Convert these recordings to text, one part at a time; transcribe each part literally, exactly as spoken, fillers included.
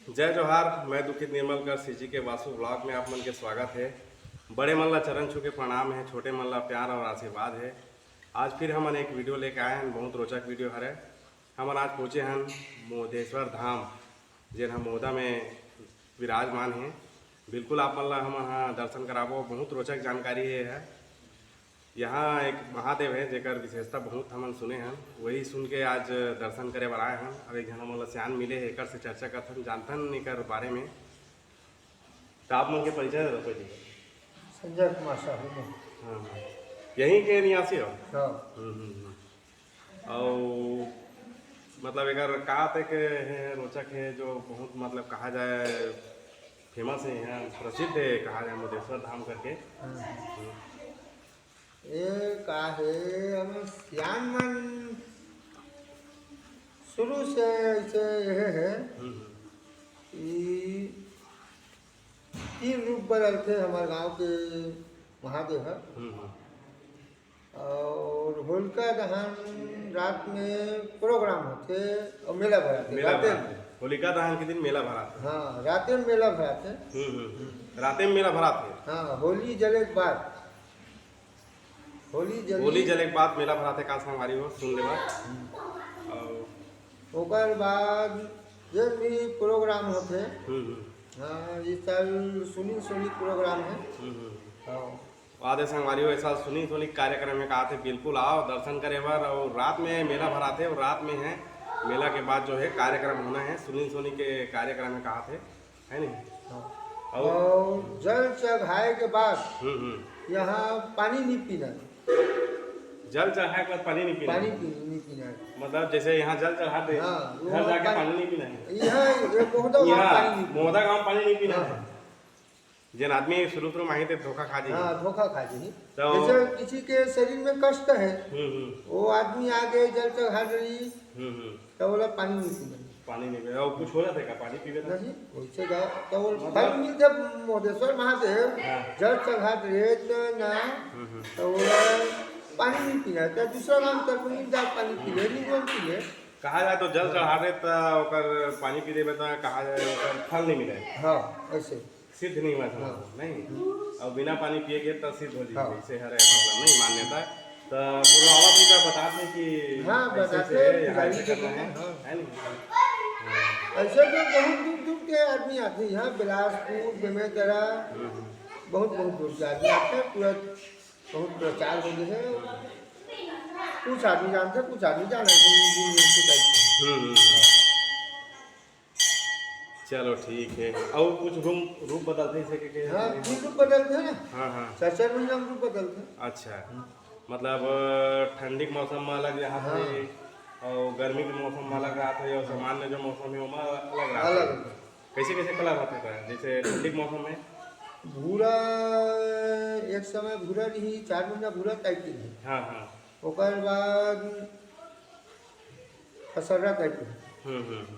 जय जोहार, मैं दुखित निर्मल कर सीजी के वासु ब्लॉग में आप मन के स्वागत है। बड़े मन ला चरण छू के प्रणाम है, छोटे मन ला प्यार और आशीर्वाद है। आज फिर हमन एक वीडियो लेके आए हैं, बहुत रोचक वीडियो हरे। हमन आज पहुँचे हन मोदेश्वर धाम, जेन ह मोदा में विराजमान है। बिल्कुल आप मन ला हमन ह दर्शन कराबो, बहुत रोचक जानकारी है यह। यहाँ एक महादेव है, जेकर विशेषता बहुत हमन सुने हन, वही सुन के आज दर्शन करे बर आए हन। अब एक झन हमन ला सियान मिले हे, एकर से चर्चा करथन, जानथन एकर बारे में। त आप मन के परिचय दे दो पहले। संजय कुमार साहू में। हाँ, हाँ। यहीं के निवासी हो? हाँ। हम्म, हम्म, हम्म। अउ मतलब एकर का तक है, रोचक है, जो बहुत मतलब कहा जाए फेमस है यहाँ, प्रसिद्ध है कहा जाए मोदेश्वर धाम करके। हम्म। हम्म। ये का है, हम सियान मन शुरू से ऐसे ये है हम्म, हम्म। कि तीन रूप बदलथे हमर गांव के महादेव ह। हम्म, हम्म। और होलिका दहन रात में प्रोग्राम होथे और मेला भराथे। मेला राते भराथे। होलिका दहन के दिन मेला भराथे। हाँ, राते में मेला भराथे। हम्म, हम्म, हम्म। राते में मेला भराथे। हाँ, होली जले के बाद। होली जले होली जले के बाद मेला भराथे का संगवारी हो, सुन लेवा। हम्म। और ओकर बाद जब भी प्रोग्राम होथे, हम्म, हम्म। हाँ, इस साल सुनील सोनी प्रोग्राम है। हम्म, हम्म। हाँ। वादे संगवारी हो, ऐसा सुनील सोनी कार्यक्रम में कहा थे, बिल्कुल आओ दर्शन करे बर। और रात में मेला भराथे और रात में है मेला के बाद जो है कार्यक्रम होना है, सुनील सोनी के कार्यक्रम में कहा थे, है नहीं? हाँ। और और जल चढ़ाए के बाद हम्म, हम्म। यहाँ पानी नहीं पीना है। जल चढ़ाए के बाद पानी नहीं पीना पानी है? पी-, नहीं पीना है। मतलब जैसे यहाँ जल चढ़ा दे, हाँ, वो घर जाके पानी पानी नहीं पीना है? यहाँ ये मोहदा वहाँ यहाँ पानी नहीं पीना। मोहदा गांव पानी नहीं पीना हाँ। है। जेन आदमी शुरू शुरू में आही ते धोखा खा जाही। हाँ, धोखा खा जाही। तो जैसे किसी के शरीर में कष्ट है, हम्म, हम्म। वो आदमी आगे जल चढ़ा रही, हम्म, हम्म। तो बोला पानी नहीं पीना। पानी नहीं पीना। और कुछ हो जाता है क्या पानी पीवे तो? नहीं, वैसे जाओ तो वो मतलब फल मिलते मोदेश्वर महादेव, हाँ। जल चढ़ा रहे तो ना, हम्म, हम्म। तो बोला पानी नहीं पीना, तो दूसरा नाम तर मिल जाए पानी पी ले, नींबू पी ले। कहा जाए तो जल हाँ। चढ़ा रहे तो ओकर पानी पी लेबे तो कहा जाए ओकर फल नहीं मिले। हाँ, ऐसे। सिद्ध नहीं हुआ था, हाँ। नहीं? हम्म। और बिना पानी पिए के तब सिद्ध हो जाए, हाँ। ऐसे हर है, मतलब, नहीं मान्यता। तो पुलवावा जी का बता दें कि हाँ, ऐसे बताते से हैं, यहाँ पुजारी ऐसे जी करना को, है, हाँ। है नहीं? हाँ। ऐसे तो बहुत दूर दूर के आदमी आते हैं यहाँ, बिलासपुर, बेमेतरा, हम्म, हम्म। बहुत, बहुत दूर के आदमी आते हैं, पूरा बहुत प्रचार हो गया है। कुछ आदमी जानते हैं, कुछ आदमी जाने नहीं, नहीं, नहीं, नहीं, नहीं। हम्म, हम्म, हम्म। चलो ठीक है। और कुछ रूम, रूप बदलते हैं इसे के, के हाँ, रूप बदलते हैं ना। हाँ, हाँ। चार, चार महीना में रूप बदलते हैं। अच्छा। हम्म। मतलब ठंडी के मौसम में अलग रहत हाँ। है और गर्मी के मौसम में अलग रहत है और हाँ। सामान्य जो मौसम है ओमा अलग रहत है। अलग। कैसे कैसे कलर रहत है? जैसे ठंडी के मौसम में भूरा, एक समय भूरा रही, चार महीना भूरा टाइप के रही। हाँ, हाँ। ओकर बाद असर्रा टाइप के। हम्म, हम्म, हम्म।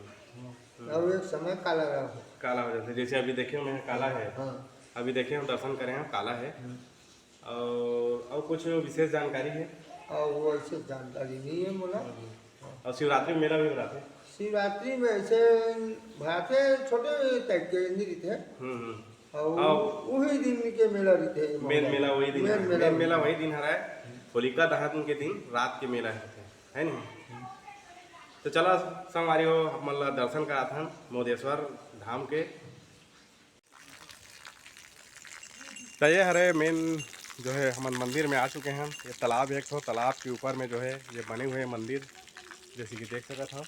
अब एक समय काला रहा। काला हो जाता है, जैसे अभी देखे हो मैं काला है। हाँ। अभी देखे हम दर्शन करे हैं, काला है। हम्म। और, और कुछ विशेष जानकारी है? और वो ऐसे जानकारी नहीं है मोला। हम्म। और शिवरात्रि में मेला भी भराथे? शिवरात्रि में ऐसे भराथे छोटे टाइप के नृत्य है। हम्म, हम्म। और हाँ। वही दिन के मेला रहते हैं। मेन मेला वही दिन मेन है। मेला मेन वही मेला दिन। वही दिन हराए। होलिका दहन के दिन रात के मेला रहते हैं, है नहीं? तो चला संगवारी हो, हमन ला दर्शन कराथन मोदेश्वर धाम के। तो ये हरे मेन जो है, हमन मंदिर में आ चुके हैं। ये तालाब है, एक ठो तालाब के ऊपर में जो है ये बने हुए हैं मंदिर, जैसे कि देख सकत हो।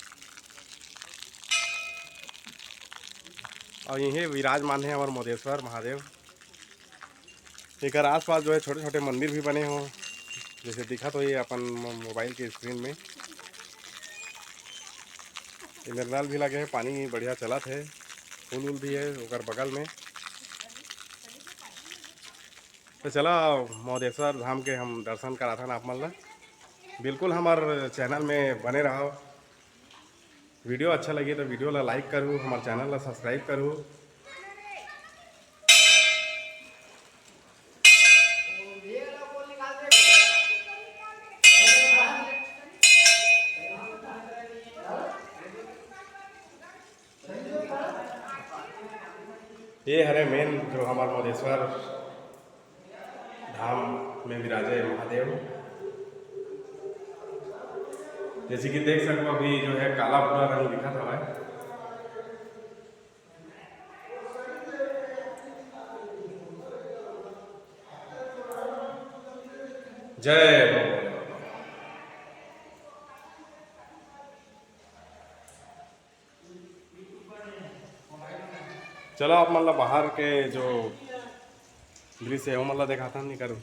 और यही विराजमान है हमारे मोदेश्वर महादेव। एकर आसपास जो है छोटे-छोटे मंदिर भी बने हो, जैसे दिखत होही अपन मो-, मोबाइल के स्क्रीन में। इंद्रनाल भी लगे है, पानी बढ़िया चलत है, फूल उल भी है ओकर बगल में। तो चला मोदेश्वर धाम के हम दर्शन कराथन आप मन ला। बिल्कुल हमार चैनल में बने रहो। वीडियो अच्छा लगे तो वीडियो ला लाइक करू, हमारे चैनल ला सब्सक्राइब करू। ये हरे मेन जो हमार मोदेश्वर धाम में विराजे महादेव। जैसे कि देख सकबो, अभी जो है काला भूरा रंग दिखत हवय। जय हो भोले बाबा। चलो, आप मन ला बाहर के जो दृश्य है, वो मन ला दिखाता नहीं करूँ।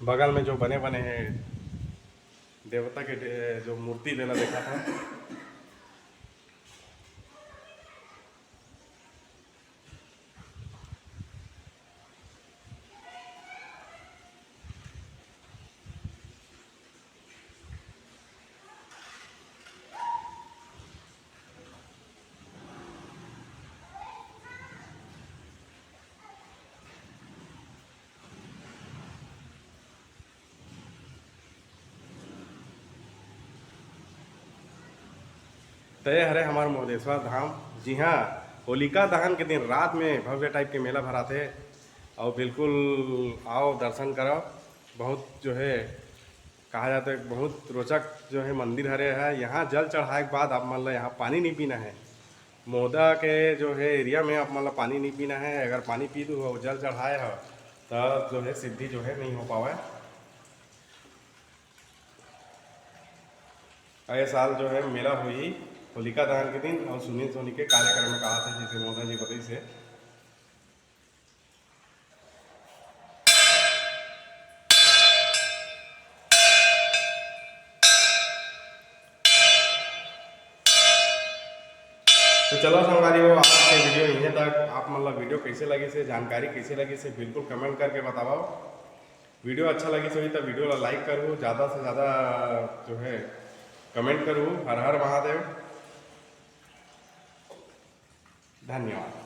बगल में जो बने बने हैं देवता के डे-, जो मूर्ति, तेला दिखाता। तय हरे हमार मोदेश्वर धाम, जिहाँ होलिका दहन के दिन रात में भव्य टाइप के मेला भराथे। और बिल्कुल आओ, दर्शन करो। बहुत जो है, कहा जाता है, बहुत रोचक जो है मंदिर हरे है। यहाँ जल चढ़ाए के बाद आप मन ला यहाँ पानी नहीं पीना है। मोहदा के जो है एरिया में आप मन ला पानी नहीं पीना है। अगर पानी पी दू हो, जल चढ़ाए हो, तब जो है सिद्धि जो है नहीं हो पावे। अगले साल जो है मेला होही होलिका दहन के दिन, और सुनील सोनी के कार्यक्रम में कहा थे, जैसे मोहदा जी बताइस हे। तो चलो संगवारी हो, आज के वीडियो इहें तक। आप मन ला वीडियो कैसे लगिस हे, जानकारी कैसे लगिस हे, बिल्कुल कमेंट करके बताओ। वीडियो अच्छा लगिस होही तो वीडियो ला लाइक करो, ज़्यादा से ज़्यादा जो है कमेंट करो। हर हर महादेव, धन्यवाद।